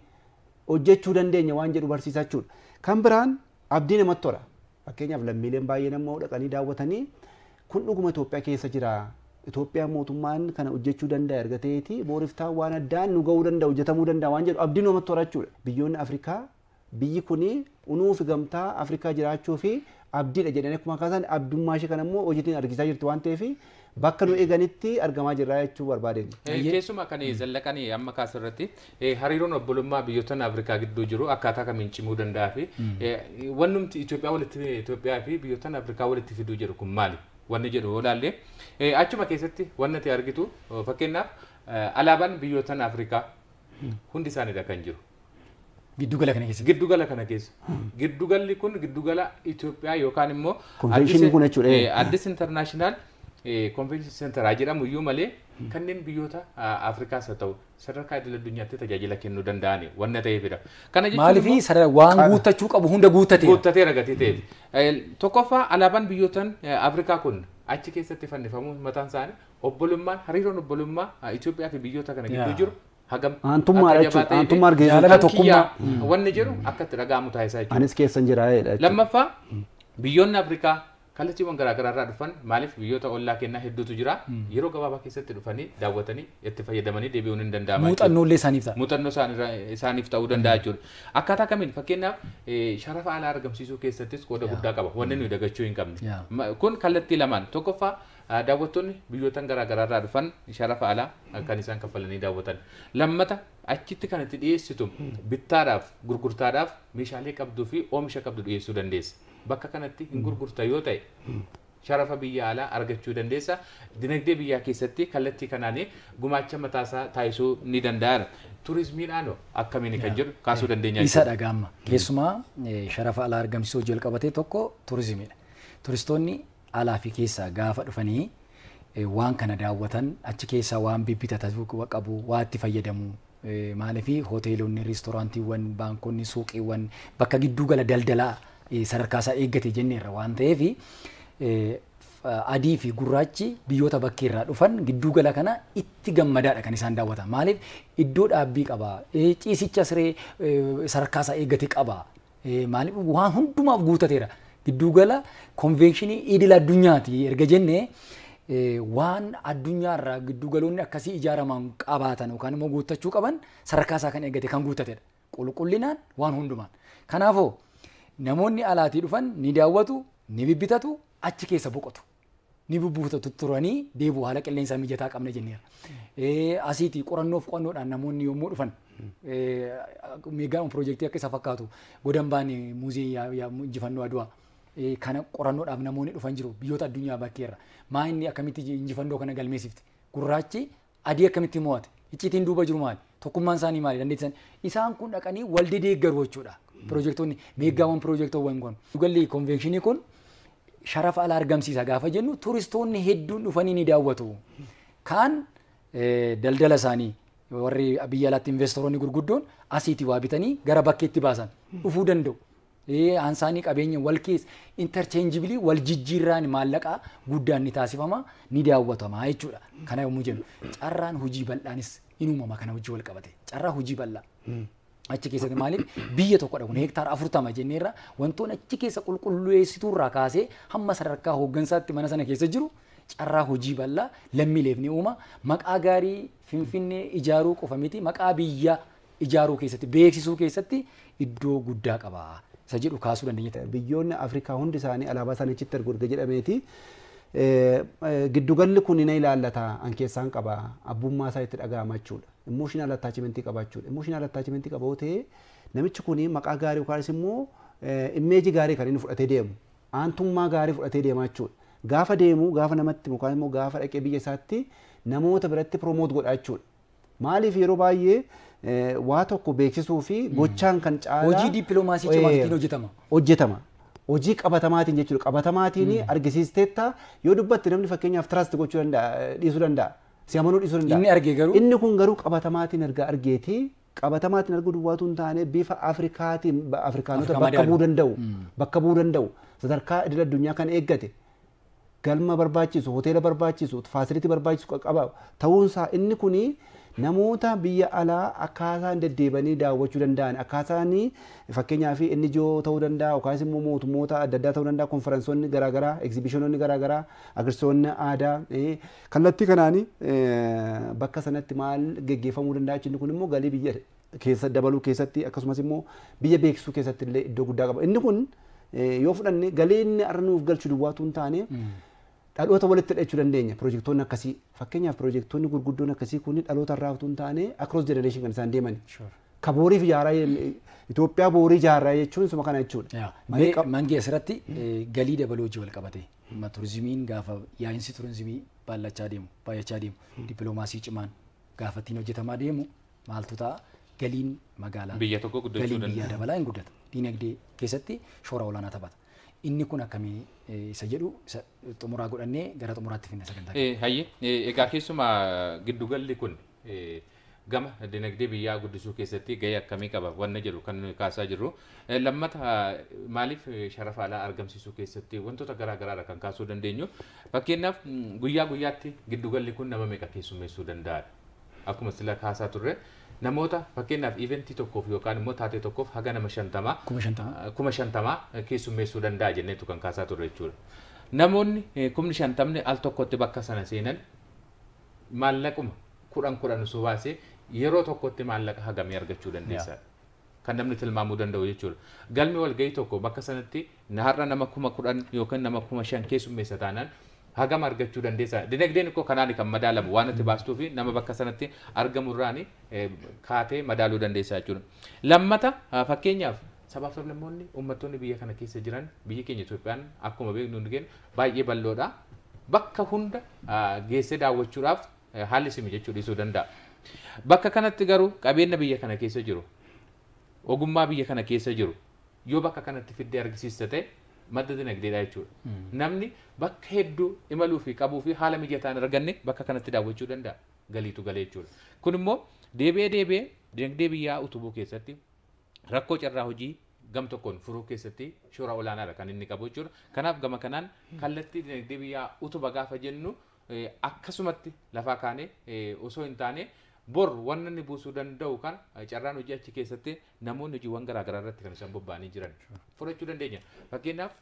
hojjechuu dandeenya waan jedhu barsiisaa jechuudha. Kan biraan abdii namatti tola. Fakkeenyaaf lammiileen baay'een amma dhaqanii daawwatanii kun dhuguma Itoophiyaa keessa jira. Itoophiyaan mootummaan kana hojjechuu danda'a erga ta'eeti booriftaa waan addaan nu ga'uu danda'a hojjetamuu danda'a waan jedhu abdii namatti tola jechuudha. Biyyoonni Afrikaa biyyi kuni unuuf gamtaa Afrikaa jiraachuu fi abdiidha jedhanii akkuma kaasan abdummaa ishee kana immoo hojiitiin argisaa jirti waan ta'eef bakka nu eeganitti argamaa jirra jechuu barbaadeen. Keessumaa kan zallaqanii amma kaasirratti hariiroon obbolummaa biyyoota Afrikaa gidduu jiru akkaataa kamiin cimuu danda'a fi wannumti Itoophiyaa walitti Itoophiyaa fi biyyoota Afrikaa walitti fiduu jedhu kun maali? Wanni jedhu yoo ilaalle achuma keessatti wanni ati argitu fakkeenyaaf alaabaan biyyoota Afrikaa hundi isaaniidha kan jiru. Giddugala kana keessa. Giddugala kana keessa. Giddugalli kun giddugala Itoophiyaa yookaan immoo Konvenshinii kun jechuudha. Addis International Convention Center jedhamu iyyuu malee kanneen biyyoota Afrikaas haa ta'u sadarkaa idil addunyaatti tajaajila kennuu danda'ani wanna ta'eefidha. Kana jechuun maaliif waan guuttachuu qabu hunda guuttateera. Guuttateera gatii ta'eef. Tokkoffaa alaabaan biyyootan Afrikaa kun achi keessatti fannifamuun mataan isaanii obbolummaan hariiroon obbolummaa Itoophiyaa fi biyyoota kana gidduu jiru hagam Aantummaa jechuudha. Aantummaa argisiisuu. Jaalala tokkummaa. Wanni jedhu akka itti dhaga'amu taasisaa jechuudha. Anis keessan jira jechuudha. Lammaffaa biyyoonni Afrikaa kallattiiwwan garaagaraa irraa dhufan maaliif biyyoota ollaa kennaa hedduutu jira yeroo gabaabaa keessatti dhufanii daawwatanii itti fayyadamanii deebi'uun hin danda'ama. Muuxannoo illee isaaniif ta'a. Muuxannoo isaaniif ta'uu danda'a jechuudha. Akkaataa kamiin fakkeenyaaf sharafa alaa argamsiisuu keessattis qooda guddaa qaba wanni nuyi dagachuu hin qabne. Kun kallattii lamaan tokkoffaa daawwattoonni biyyoota garaagaraa irraa dhufan sharafa alaa kan isaan kaffalanii daawwatan. Lammata achitti kan itti dhiyeessitu bittaadhaaf gurgurtaadhaaf meeshaalee qabduu fi oomisha qabdu dhiyeessuu dandeessa. Bakka kanatti hin gurgurta yoo ta'e Sharafa biyya alaa argachuu dandeessa. Dinagdee biyyaa keessatti kallattii kanaan gumaacha mataasaa taasisuu ni danda'a. Turizimiidhaan akkamiin kan jedhu kaasuu dandeenya. Isa dhagaama. Keessumaa sharafa alaa argamsiisuu hojii jalqabatee tokko turizimiidha. Turistoonni alaa fi keessaa gaafa dhufanii waan kana daawwatan achi keessaa waan bibbitatan qabu, waa itti fayyadamu. Maaliif hoteelonni, reestooraantiiwwan, baankonni, suuqiiwwan bakka gidduu gala daldalaa sadarkaa isaa eeggate jenneerra waan ta'eef adii fi gurraachi biyyoota bakkeerraa dhufan gidduu gala kana itti gammadaadha kan isaan daawwatan. Maaliif iddoo dhaabbii qaba, ciisicha siree sadarkaa isaa eeggate qaba. Maaliif waan hundumaaf guutateera. Gidduu gala konveenshinii idil addunyaati erga jennee waan addunyaarraa giddugaloonni akkasii ijaaraman qabaatan yookaan immoo guuttachuu qaban sadarkaa isaa kan eeggate kan guuttatedha. Qulqullinaan waan hundumaan. Kanaafuu namoonni alaatii dhufan ni daawwatu, ni bibbitatu, achi keessa boqotu. Ni bubbuutatu turanii deebi'u haala qilleensaa mijataa qabna jenneera. Asiitii qorannoof qo'annoodhaan namoonni yommuu dhufan meegaan piroojeektii akka isa fakkaatu godambaan muuzii injifannoo Adwaa kana qorannoodhaaf namoonni dhufan jiru biyyoota addunyaa bakkeerra. Maa inni akkamitti injifannoo kana galmeessifte? Gurraachi adii akkamitti mo'ate? Icciitiin duuba jiru maali? Tokkummaan isaanii maali? Dandeettisan isaan kun dhaqanii wal deeggaru jechuudha. Piroojeektoonni meeggaawwan piroojeektoowwan kun. Galli konveenshinii kun sharafa alaa argamsiisa gaafa jennu turistoonni hedduun dhufanii ni daawwatu. Kaan daldala isaanii warri biyya alaatti investoroonni gurguddoon asiitii waa bitanii gara bakkeetti baasan dhufuu danda'u. Ansaanii qabeenya wal keessa interchangeably wal jijjiirraan maallaqaa guddaan ni taasifama ni daawwatama jechuudha. Kana yommuu jennu carraan hojii bal'aanis in uumama kana hojii wal qabate carraa hojii bal'aa. Achi keessatti maaliif biyya tokkodha kun hektaara 40 jenneerra wantoonni achi keessa qulqulleessituurraa kaasee hamma sadarkaa hooggansaatti mana sana keessa jiru carraa hojii bal'aa lammiileef ni uuma. Maqaa gaarii Finfinnee ijaaruu qofa miti maqaa biyya ijaaruu keessatti beeksisuu keessatti iddoo guddaa qaba. Isa jedhu kaasuu dandeenya. Biyyoonni Afrikaa hundi isaanii alaabaa isaanii achitti ergu erga jedhameeti. Giddugalli kun ni ilaallata an keessaan qaba abbummaa isaa itti dhaga'ama jechuudha. Emotional attachment qabaachuudha. Emotional attachment qaba ta'ee namichi kun maqaa gaarii yookanis immoo immeeji gaarii kan inni fudhatee deemu aantummaa gaarii fudhatee deema jechuudha. Gaafa deemu gaafa namatti yookaan immoo gaafa dhaqee biyya isaatti namoota biratti promote godha jechuudha. Maaliif yeroo baay'ee waa tokko beeksisuu fi gochaan kan caalaa hojii dippiloomaasii cimaatu hojjetama. Hojjetama. Hojii qabatamaatiin jechuudha. Qabatamaatiin argisiisteetta yoo dubbatte namni fakkeenyaaf trust gochuu danda'a dhiisuu danda'a. Si amanuu dhiisuu danda'a. Inni argee garuu inni kun garuu qabatamaatiin erga argeeti qabatamaatiin arguu duwwaatu hin taane bifa Afrikaatiin Afrikaanota bakka bu'uu danda'u bakka bu'uu danda'u sadarkaa idil addunyaa kan eeggate galma barbaachisu hoteela barbaachisu faasilitii barbaachisu qaba ta'uunsaa inni kuni namoota biyya alaa akkaataan deddeebanii daawwachuu danda'an akkaataan fakkeenyaaf NGO ta'uu danda'a yookaas immoo mootummoota adda addaa ta'uu danda'a konferensoonni garaagaraa egzibishinoonni garaagaraa agarsiisonni aadaa kallattii kanaanii bakka sanatti maal geggeeffamuu danda'a jechuun kun immoo galii biyya keessa dabaluu keessatti akkasumas immoo biyya beeksisuu keessatti illee iddoo guddaa qaba. Inni kun yoo fudhanne galii inni har'a nuuf galchu duwwaatu hin taane dhaloota walitti hidhachuu dandeenya piroojeektoonni akkasii fakkeenyaaf piroojeektoonni gurguddoon akkasii kun dhaloota irraa utuu hin taane across generation kan isaan deeman. Ka booriif ijaaraa Itoophiyaa boorii ijaaraa jechuun suma kana jechuudha. Mangee asirratti galii dabaluu hojii wal qabate turizimiin gaafa yaa'insi turizimii baay'achaa deemu baay'achaa deemu dippiloomaasii cimaan gaafa ittiin hojjetamaa deemu maaltu ta'a galiin magaalaa biyya tokko guddachuu danda'a. Galiin biyyaa dabalaa hin guddata. Diinagdee keessatti shoora olaanaa taphata. Inni kun akkamii isa jedhu xumuraa godhannee gara xumuraatti finna sagantaa. Hayyee egaa keessumaa giddugalli kun gama dinagdee biyyaa guddisuu keessatti gahee akkamii qaba wanna jedhu kan nuyi kaasaa jirru. Lammata maaliif sharafa alaa argamsiisuu keessatti wantoota garaa garaadha kan kaasuu dandeenyu. Fakkeenyaaf guyyaa guyyaatti giddugalli kun nama meeqa keessummeessuu danda'a? Akkuma sila kaasaa turre namoota fakkeenyaaf iventii tokkoof yookaan immoo taatee tokkoof haga nama 50,000 keessummeessuu danda'a jenneetu kan kaasaa turre jechuudha. Namoonni 50,000 al tokkotti bakka sana seenan maallaquma 10 osoo baasee yeroo tokkotti maallaqa hagamii argachuu dandeessa. Kan namni tilmaamuu danda'u jechuudha. Galmi walgahii tokko bakka sanatti har'a nama 10,000 yookaan nama 5,000 keessummeessa taanaan hagam argachuu dandeessa. Dinagdeen koo kanaan kan madaalamu waan itti baastuu fi nama bakka sanatti argamurraan kaatee madaaluu dandeessa jechuudha. Lammata fakkeenyaaf Sabaaf sablammoonni uummattoonni biyya kana keessa jiran biyyi keenya Itoophiyaan akkuma beeknu hundi keenya baay'ee bal'oodha. Bakka hunda geessee daawwachuudhaaf haalli si mijachuu dhiisuu danda'a. Bakka kanatti garuu qabeenya biyya kana keessa jiru, ogummaa biyya kana keessa jiru yoo bakka kanatti fiddee argisiista ta'e madda dinagdeedha jechuudha. Namni bakka hedduu imaluu fi qabuu fi haala mijataan arganne bakka kanatti daawwachuu danda'a. Galiitu galee jechuudha. Kun immoo deebi'ee deebi'ee dinagdee biyyaa utubuu keessatti rakkoo carraa hojii gam tokkoon furuu keessatti shoora olaanaadha kan inni qabu jechuudha. Kanaaf gama kanaan kallattii dinagdee biyyaa utuba gaafa jennu akkasumatti lafaa kaanee osoo hin taane bor wanna inni buusuu danda'u kan carraan hojii achi keessatti namoonni hojiiwwan garaagaraa irratti kan isaan bobba'anii jiran fudhachuu dandeenya. Fakkeenyaaf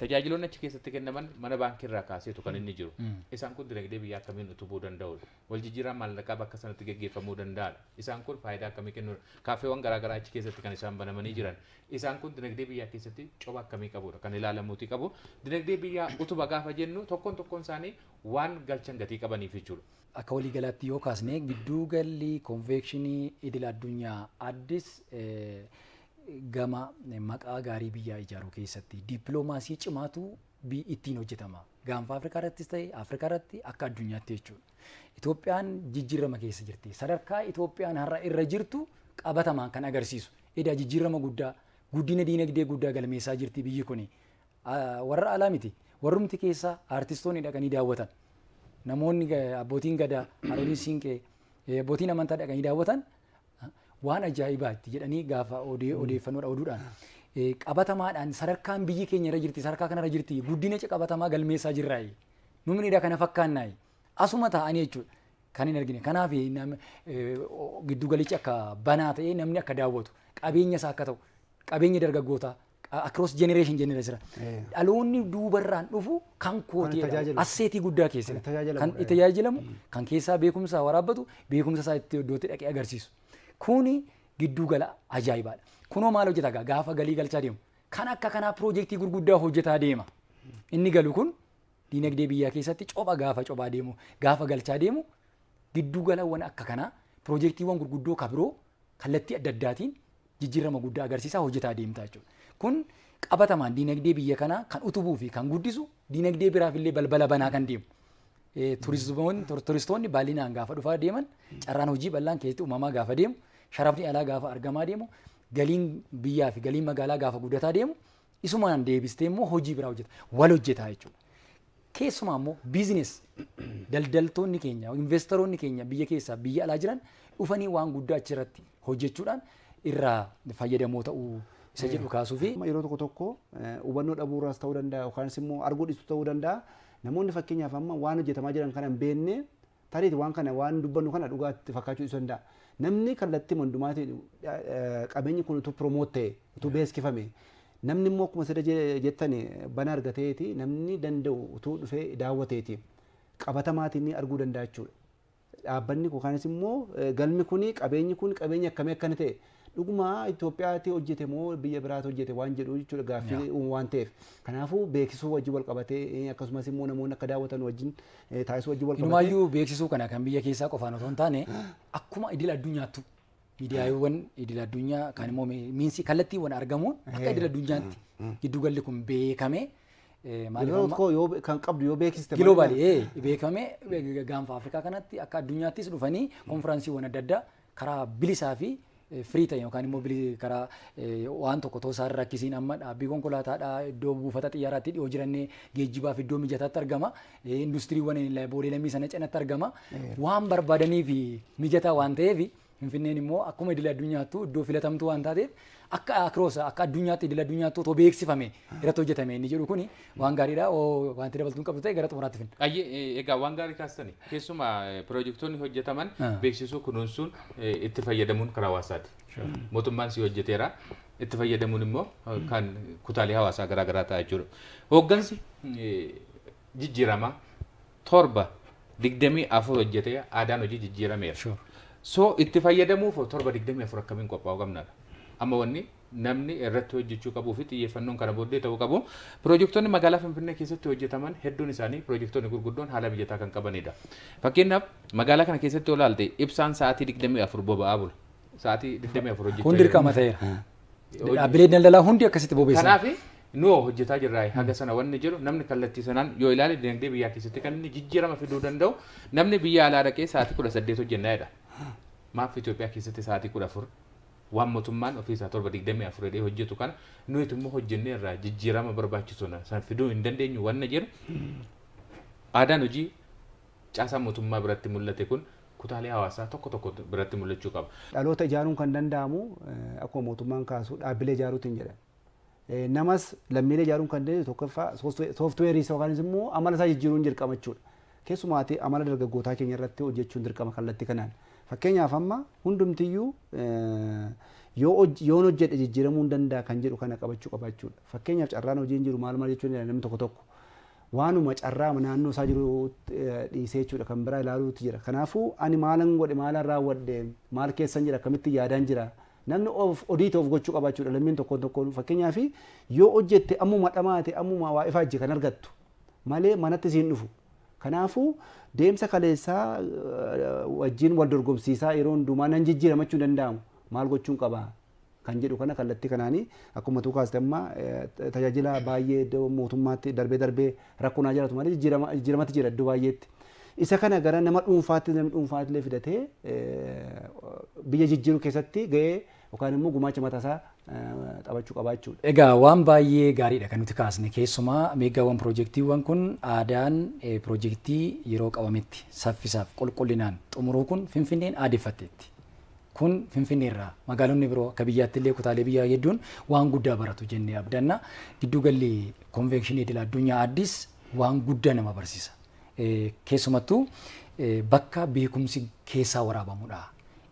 tajaajiloonni achi keessatti kennaman mana baankii irraa kaaseetu kan inni jiru. Isaan kun dinagdee biyyaa akkamiin utubuu danda'u? Wal jijjiiraan maallaqaa bakka sanatti geggeeffamuu danda'adha. Isaan kun faayidaa akkamii kennuudha? Kaafeewwan garaagaraa achi keessatti kan isaan banamanii jiran. Isaan kun dinagdee biyyaa keessatti coba akkamii qabudha? Kan ilaalamuuti qabu. Dinagdee biyyaa utuba gaafa jennu tokkoon tokkoon isaanii waan galchan gatii qabaniif jechuudha. Akka waliigalaatti yoo kaasne gidduugalli konvekshinii idil addunyaa Addis gama maqaa gaarii biyyaa ijaaruu keessatti dippiloomaasii cimaatu ittiin hojjetama. Gaanfa Afrikaa irrattis ta'e Afrikaa irratti akka addunyaatti jechuudha. Itoophiyaan jijjiirama keessa jirti. Sadarkaa Itoophiyaan har'a irra jirtu qabatamaan kan agarsiisu. Edaa jijjiirama guddaa guddina diinagdee guddaa galmeessaa jirti biyyi kuni. Warra alaa miti. Warrumti keessaa aartistoonni dhaqanii daawwatan. Namoonni abbootiin gadaa, haadholiin siinqee, abbootiin amantaa dhaqanii daawwatan waan ajaa'ibaatti jedhanii gaafa odeeffannoodha oduudhaan qabatamaadhaan sadarkaan biyyi keenya irra jirti sadarkaa kanarra jirti guddina qabatamaa galmeessaa jirraayi. Numni dha kana fakkaannaayi. Asuma taa'anii jechuudha kan hin argine. Kanaaf giddugalichi akka banaa ta'ee namni akka daawwatu qabeenya isaa akka ta'u qabeenya dargaggootaa across generation jennee jira. Dhaloonni duubarraan dhufu kan kootiidha. Asseetii guddaa keessadha. Kan itti tajaajilamu, kan keessaa beekumsa waraabbatu, beekumsa isaa itti iddootti dhaqee agarsiisu. Kuni giddugala ajaa'ibaadha. Kunoo maal hojjeta gaafa galii galchaa deemu? Kan akka kanaa piroojeektii gurguddaa hojjetaa deema. Inni galu kun diinagdee biyyaa keessatti copha gaafa cophaa deemu, gaafa galchaa deemu giddugalawwan akka kanaa piroojeektiiwwan gurguddoo kabiroo kallattii adda addaatiin jijjiirama guddaa agarsiisaa hojjetaa deemta jechuudha. Kun qabatamaan diinagdee biyya kanaa kan utubuu fi kan guddisu diinagdee biraaf illee balbala banaa kan deemu. Turistoonni bal'inaan gaafa dhufaa deeman carraan hojii bal'aan keessatti uumamaa gaafa deemu sharafni alaa gaafa argamaa deemu galiin biyyaa fi galiin magaalaa gaafa guddataa deemu isumaan deebistee immoo hojii biraa hojjeta wal hojjetaa jechuudha. Keessumaa immoo biizines daldaltoonni keenya investoroonni keenya biyya keessaa biyya alaa jiran dhufanii waan guddaa achirratti hojjechuudhaan irraa fayyadamoo ta'uu isa jedhu kaasuu fi yeroo tokko tokko hubannoo dhabuurraas ta'uu danda'a yookaan immoo arguu dhiisuu ta'uu danda'a. Namoonni fakkeenyaaf amma waan hojjetamaa jiran kana hin beekne tarii waan kana waan dubbannu kana dhugaatti fakkaachuu dhiisuu danda'a. Namni kallattii hundumaatiin qabeenyi kun utuu promoot ta'e utuu beeksifame namni immoo akkuma sida jettan bana argateeti namni danda'u utuu dhufee daawwateeti qabatamaatiin arguu danda'a jechuudha. Dhaabbanni yookaanis immoo galmi kun qabeenyi kun qabeenya akkamii akkana ta'e dhuguma Itoophiyaatti hojjete moo biyya biraatti hojjete waan jedhu jechuudha gaaffii uumu waan ta'eef. Kanaafuu beeksisuu wajjin wal qabatee akkasumas immoo namoonni akka daawwatan wajjin taasisuu wajjin wal qabatee. Inumaayyuu beeksisuu kana kan biyya keessaa qofaan otoo hin taane akkuma idil addunyaattu miidiyaawwan idil addunyaa kan immoo miinsi kallattiiwwan argamuun akka idil addunyaatti giddugalli kun beekamee Yeroo kan qabdu yoo beeksiste Giloobaalii beekamee gaanfa Afrikaa kanatti akka addunyaattis dhufanii konfiraansiiwwan adda addaa karaa bilisaa fi firii ta'e yookaan immoo karaa waan tokko too isaan rakkisiin amma dhaabbii konkolaataadhaa iddoo buufata xiyyaaraatti dhiyoo jirannee geejjibaaf iddoo mijataatti argama. Industiriiwwan boolee lammii sana cinatti argama. Waan barbaadanii fi mijataa waan ta'eef Finfinneen immoo akkuma idil addunyaattu iddoo filatamtuu waan taateef akka akroos akka addunyaatti idil addunyaattu otoo beeksifame irratti hojjetame inni jedhu kuni waan gaariidha. Wanti dabaltuun qabdu ta'e gara xumuraatti finna. Ayyee egaa waan gaarii kaastani keessumaa piroojektonni hojjetaman beeksisuu kunuunsuun itti fayyadamuun karaa hawaasaati. Mootummaan si hojjeteera itti fayyadamuun immoo kan kutaalee hawaasaa garaa garaa ta'a jechuudha. Hooggansi jijjiiramaa 7 24 hojjetee aadaan hojii jijjiirameera. So itti fayyadamuuf 7 24 akkamiin qophaa'uu qabnaadha. Amma wanni namni irratti hojjechuu qabuu fi xiyyeeffannoon kana booddee ta'uu qabu. Piroojektonni magaalaa Finfinnee keessatti hojjetaman hedduun isaanii piroojektonni gurguddoon haala mijataa kan qabanidha. Fakkeenyaaf magaalaa kana keessatti yoo ilaalte ibsaan sa'aatii 24 boba'aa bula. Sa'aatii 24 hojjechaa Kun dirqama ta'eera. Dhaabbileen daldalaa hundi akkasitti bobeessan. Kanaaf nu hojjetaa jirra haga sana wanni jedhu namni kallattii sanaan yoo ilaale dinagdee biyyaa keessatti kan inni jijjiirama fiduu danda'u namni biyya alaa dhaqee sa'aatii 18 hojjennaa jedha. Maaf Itoophiyaa keessatti sa'aatii 14 waan mootummaan ofii isaa 724 jedhee hojjetu kana nuti immoo hojjennee irraa jijjiirama barbaachisu san fiduu hin dandeenyu wanna jedhu aadaan hojii caasaa mootummaa biratti mul'ate kun kutaalee hawaasaa tokko tokko biratti mul'achuu qaba. Dhaloota ijaaruun kan danda'amu akkuma mootummaan kaasu dhaabbilee ijaaruutiin jedha. Namas lammiilee ijaaruun kan danda'u tokkoffaa sooftiweerii yookaan immoo amala isaa jijjiiruun dirqama jechuudha. Keessumaatti amala dargaggootaa keenya irratti hojjechuun dirqama kallattii kanaan. Fakkeenyaaf amma hundumtiyyuu yoon hojjedhe jijjiiramuu hin danda'a kan jedhu kana qabachuu qaba jechuudha. Fakkeenyaaf carraan hojiin jiru maal maal jechuun namni tokko tokko waanuma carraa naannoo isaa jiru dhiisee jechuudha kan biraa ilaaluutu jira. Kanaafuu ani maalan godhe maalan raawwadhe maal keessan jira akkamitti yaadaan jira namni of odiita of gochuu qaba jechuudha lammiin tokkoon tokkoon fakkeenyaaf yoo hojjette ammuma dhamaate ammuma waa ifaajje kan argattu malee manatti siin dhufu. Kanaafuu deemsa kaleessaa wajjin wal dorgomsiisaa yeroo hundumaa nan jijjiiramachuu danda'amu maal gochuun qaba kan jedhu kana kallattii kanaanii akkuma tuu kaaste amma tajaajila baay'ee iddoo mootummaatti darbee darbee rakkoon haa jiraatu malee jijjiiramatti jira iddoo baay'eetti. Isa kana gara nama dhuunfaatti namni dhuunfaatti illee fidatee biyya jijjiiruu keessatti gahee yookaan immoo gumaacha mataasaa taphachuu qaba jechuudha. Egaa waan baay'ee gaariidha kan nuti kaasne keessumaa meegaawwan piroojeektiiwwan kun aadaan piroojeektii yeroo qabametti saffisaaf qulqullinaan xumuruu kun Finfinneen aadeffatteetti. Kun Finfinneerraa magaalonni biroo akka biyyaatti illee kutaalee biyyaa hedduun waan guddaa baratu jennee abdanna. Giddugalli konveenshinii idil addunyaa Addis waan guddaa nama barsiisa. Keessumattuu bakka beekumsi keessaa waraabamudha.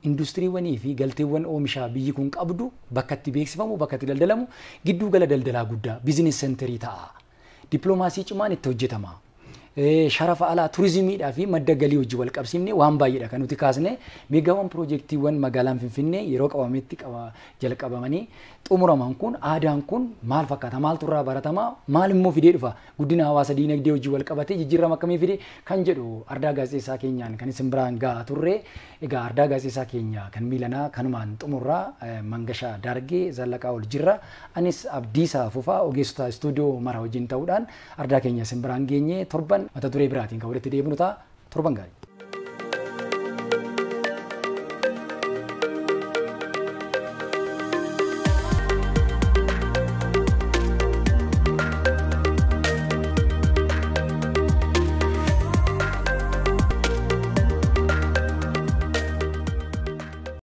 Industiriiwwanii fi galteewwan oomishaa biyyi kun qabdu bakka itti beeksifamu, bakka itti daldalamu giddugala daldalaa guddaa biizines seenterii ta'a. Dippiloomaasii cimaan itti hojjetama. Sharafa alaa turizimiidhaa fi madda galii hojii wal qabsiifne waan baay'eedha kan nuti kaasne meegaawwan piroojeektiiwwan magaalaan Finfinnee yeroo qabametti jalqabamanii xumuraman kun aadaan kun maal fakkaata maaltu irraa baratama maal immoo fidee dhufa guddina hawaasa diinagdee hojii wal qabatee jijjiirama akkamii fide kan jedhu ardaa gaazexeessaa keenyaan kan isin biraan gahaa turre. Egaa ardaa gaazexeessaa keenya kan miilanaa kanumaan xumurraa Mangashaa Daargee Zallaqaa ol jirra. Anis Abdiisaa Fufaa ogeessota istuudiyoo mara wajjin ta'uudhaan ardaa keenya isin biraan geenye torban mata duree biraatiin kan walitti deebinu ta'a. Torban gaarii.